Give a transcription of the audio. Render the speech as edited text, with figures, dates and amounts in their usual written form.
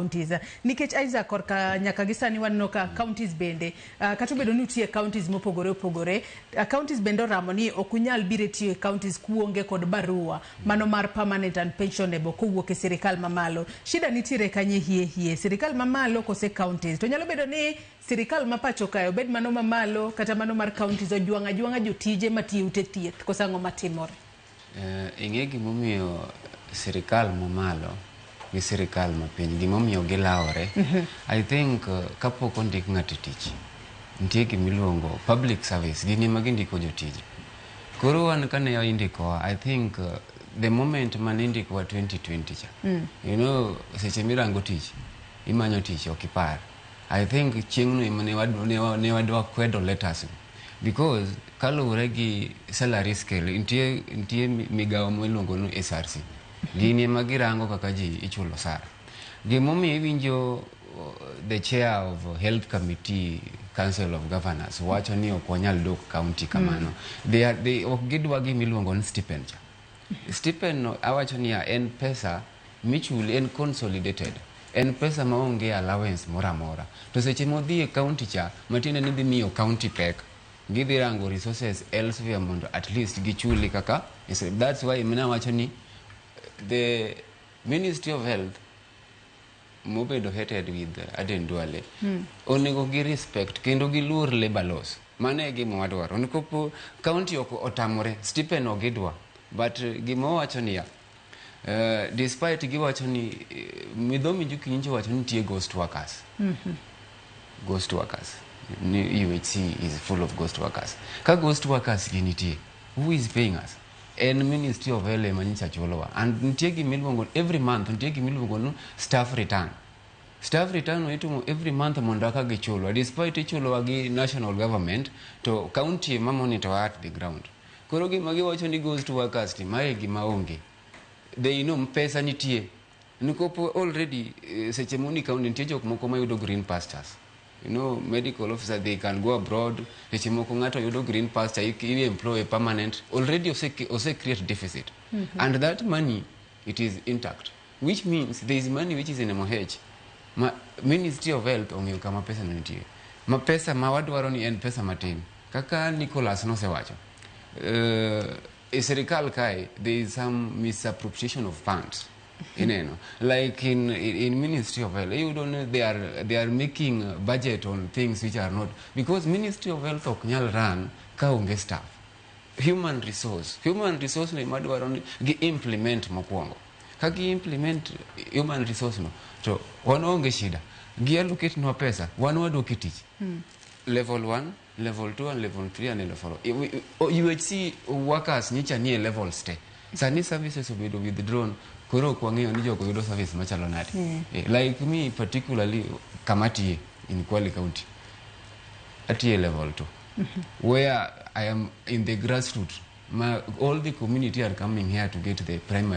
counties. Nikech Isaac, korka nyaka gi sani waneno ka counties bende, kata obedo ni nitie counties mopogore opogore, counties bende oramo ni ok unyal biro tiyo e counties kuonge kod barua mano mar permanent and pensionable kowuok e sirikal mamalo. Shida nitiere kanye hie hie? Sirikal mamalo kose counties? To nyalo bedo ni sirikal ma pacho kae, obed mano mamalo kata mano mar counties, ojwang'o ajwang'a jotije matiyo ute thieth, koso ang'o matimore? Ing'e gimomiyo sirikal mamalo gi sirikal mapiny, gimomiyo gilawore? I think kapok ondik ng'ato e tich, nitie gimiluongo public service, gin ema gindiko jotije. Koro wan kane indikowa, I think the moment mane indikowa 2020 cha, seche mirango tich, imanyo tich, ok ipar. I think chieng'no ema ne wadwa kwedo letters go, because kaluwore gi salary scale, nitie migawo miluongo ni SRC, gin ema girango kaka ji ichulo osara. Gimomiyo iwinjo the chair of health committee, Council of Governors, wacho ni ok wanyal dok county kamano, they ok gidwa gimiluongo ni stipend cha. Stipend no, awacho niya, en pesa michuli, en consolidated, en pesa maonge allowance moro amora. To seche modhi e county cha, matiende ni dhi miyo county pek, gidhi rango resources elsewhere mondo at least gichuli kaka. That's why mina wacho ni the Ministry of Health mobedo headed with Aden Duale onego gi respect kendo giluor labor laws. Mano e gima wadwaro. Nikop county ok otamore stipend, ok gidwa, but gima owacho niya, despite giwacho ni Muthomi Njuki nyicho wacho ni nitie ghost workers, ghost workers ni UHC is full of ghost workers. Ka ghost workers gi nitie, who is paying us? En Ministry of Health ema nyicha chulowa. And nitie gimiluongo every month, nitie gimiluongo ni staff return. Staff return no itimo every month mondo aka gichulwa. Despite ichulowa gi national government, to county ema monitor at the ground. Koro gima giwacho ni ghost workers ni, mae gima onge. They know pesa nitie nikop already. Seche moni county nitie jok moko mayudo green pastures, medical officer, they can go abroad. Seche moko ng'ato yudo green pasture, i employ permanent already, ose create deficit, and that money, it is intact, which means there is money which is in MOH ma Ministry of Health ong'eyo kama pesa no nitie. Ma pesa ma wadwaro ni en pesa matin, kaka Nicholas nosewacho, e sirikal kae there is some misappropriation of funds. Ineno, like in Ministry of Health, iyudo ni they are making budget on things which are not, because Ministry of Health ok nyal run ka onge staff. Human resource no ema dwaro ni gi implement mokwongo. Ka gi implement human resource no, to wan onge shida. Gi allocate nwa pesa, wan waduok e tich level 1, level 2 and level 3 and level 4. UHC workers nyicha nie levels te. Sani services obedo withdrawn, koro ok wang'eyo ni jogo yudo service machalo nade. Like me particularly, kama tiye in Kwale County, atiye level 2, where I am in the grassroots ma all the community are coming here to get the primary